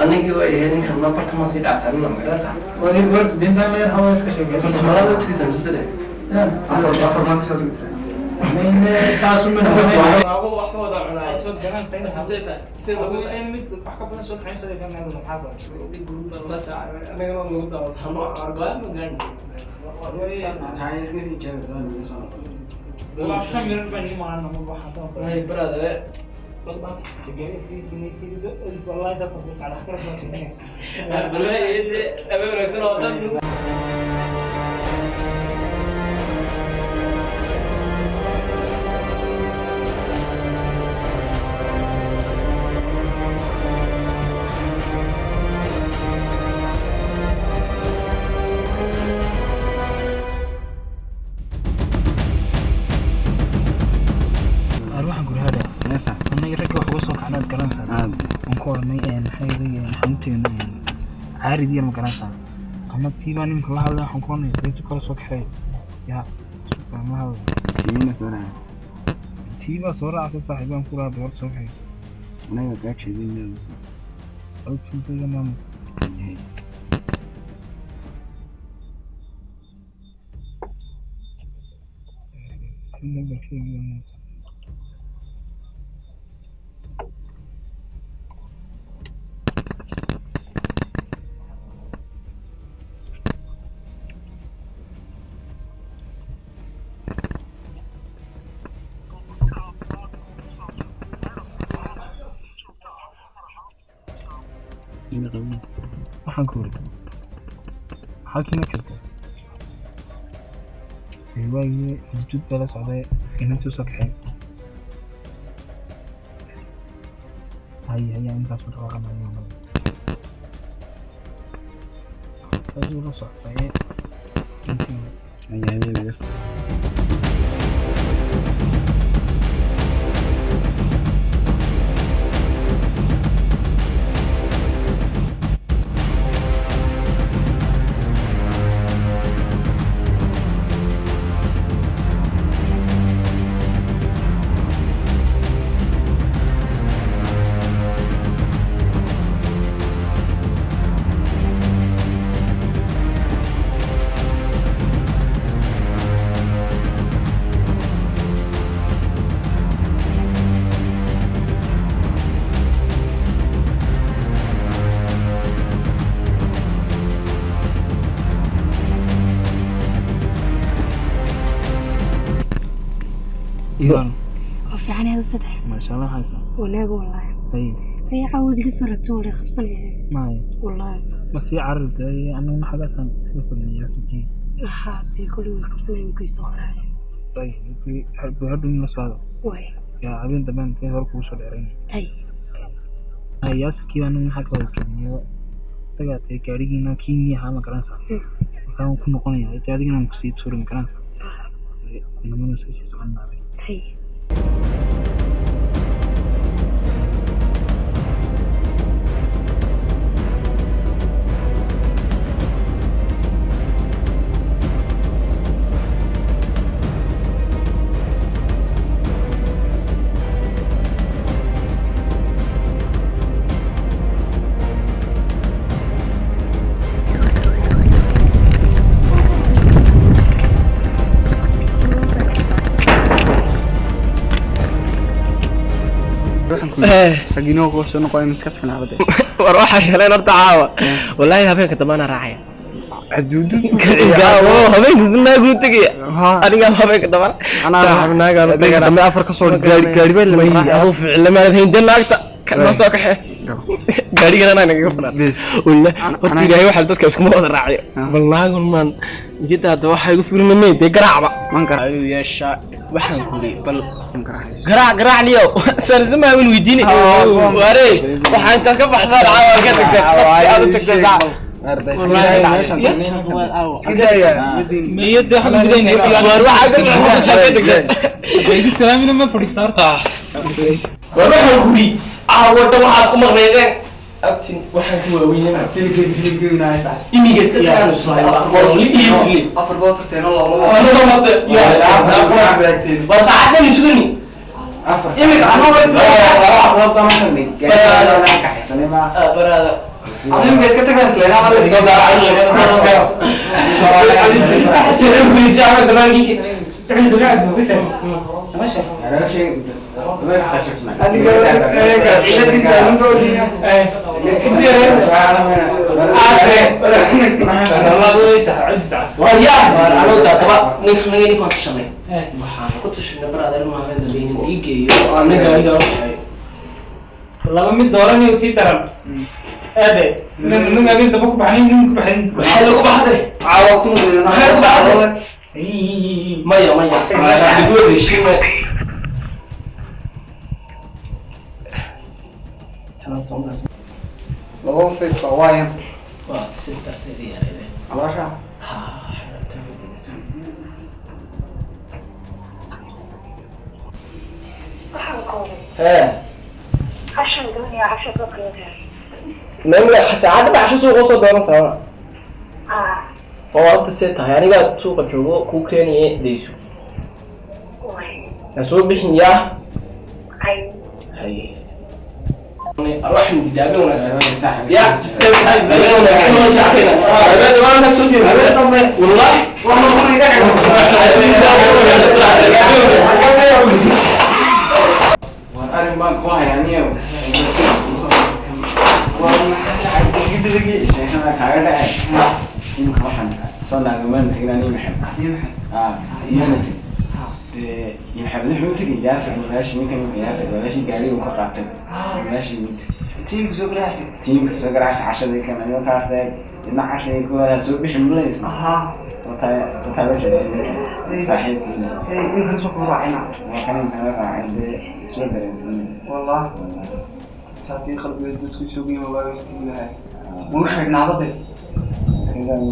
Anigii waa yahay ninkan nambarka ma sii dhacsanina magarasa horta marada tugaysan tusade afar afar maa kasoo dhigi Waxaan gurihada annaga ragga wax uga soo kacnaad garanaysaa. Aan ku oranay maxay xanuunteena caarid yar ma garanaysaa, ama tii baa nimka la hadlay. Waxaan ku oranay intu kala soo kaxeey yaa baan la hadlay. Tii baa soo raacsa saaxiibaan ku lahaa horta soo kaxeey codsinkayga maamul. Tii nambarkeyga maamul. Waxaan ku uri halkii ma joogtaa? Dee waagii masjid baa la socday, inantuu soo kaxeey. Hay haya intaas u dhaqaaqanayo saasuu la socday intii. Iran. Waa fiican yahay saddex. Maasha Allah, haysa. Wanaag wallaahi. Hay. Ay caawd iga soo ragto wala qabsanaya. Maya. Wallaahi. Ma sii carari tahay aniguna xagaasaan isla fadhinay yaasikii. Waxaa tee kulli way qabsanaya markay soo qoraayo. Ay intii hadhow la socdo. Way. Yaa habeen dambe intee hore kugu soo dheerayn. Ay. Ay yaasikii aniguna xagga wada joognayo isagaa tee gaarigiina kiinii ahaa ma garanaysaa. Markaan ku noqonaya intee adigana aan kusii tuuri ma garanaysaa. Namanu iska sii socon maaray. Ay. War waxaa heleen horta caawa wallaahi habeenka dambe anaa raacaya habeenka naagu tegaya anigaa habeenka dambe dambe afar kasoo gaari baa la aduu ficile maanad hayn dee naagta noo soo kaxee gaarigana anaa nagaga banaan. Walla horta ilaahay waxaa dadka iskuma wada raaciyo bal naagun maan iyada hadda waxaa igu firmamey dee garaacba ayuu yeeshaa. Waxaan kuri bal garaac garaac niyo saalzama waan weydiinay. Waare waxaa intaad ka baxdaan caawa ka tagtay aad u tagtay. War waxaan guri caawadda waxaad ku maqnaydeen abtin waxaan ku waaweynana imiga iska tagaan Afar baa tagteen oo laba. War saacaddan isugani Imika anagoo isla baraada. Imika iska tagaan isla inaan la soo Laba mid dooranayo tii daran aade nin habeen daba ku baxnayn nin ku baxayn. Maya maya. Laba fifa waayan. Waa sisterteedii yareede. Caloosha. Waxaan koobay. Hee. Cashan doonayaa casho soo qiimo. Maamula saacadda baxsho suuqa soo dooran saama. Haa. Oo horta see tahay anigaa suuqa joogo kuu keenaye dayso. Way. Ha soo bixin yaa. Ay. Haye. Arwaxan dijaabin wanaagsan. Ya, habeen wanaagsan. Habeen wanaagsan soo jeeda. Habeen dambe. Wallahi. War arrin baan ku hayaa niyow. Sheekada kaaga dhacay imika waxaan soo naagamaan tagin ani Maxamed mana tagin dee Maxamed wuxuu u tegay Yaasir walaashi ninkan ninka Yaasir walaashi gaariga ka qaatay walaashi wuu tegay Tiimka soo garaacay. Tiimka soo garaacay cashadii kan anigoo kaas eeg idna cashadii ku wada soo bixi mulaysa. Wataa wataa la jeeday ninkan saaxiibkiina. Hey, ninkan soo raacina. Waa kan ninkan la raacay dee isla dareensiin. Wallah. Saatii qalbiga dadku isugu yimi waa istii lahay. Muu sheegnaa badde. Ninkan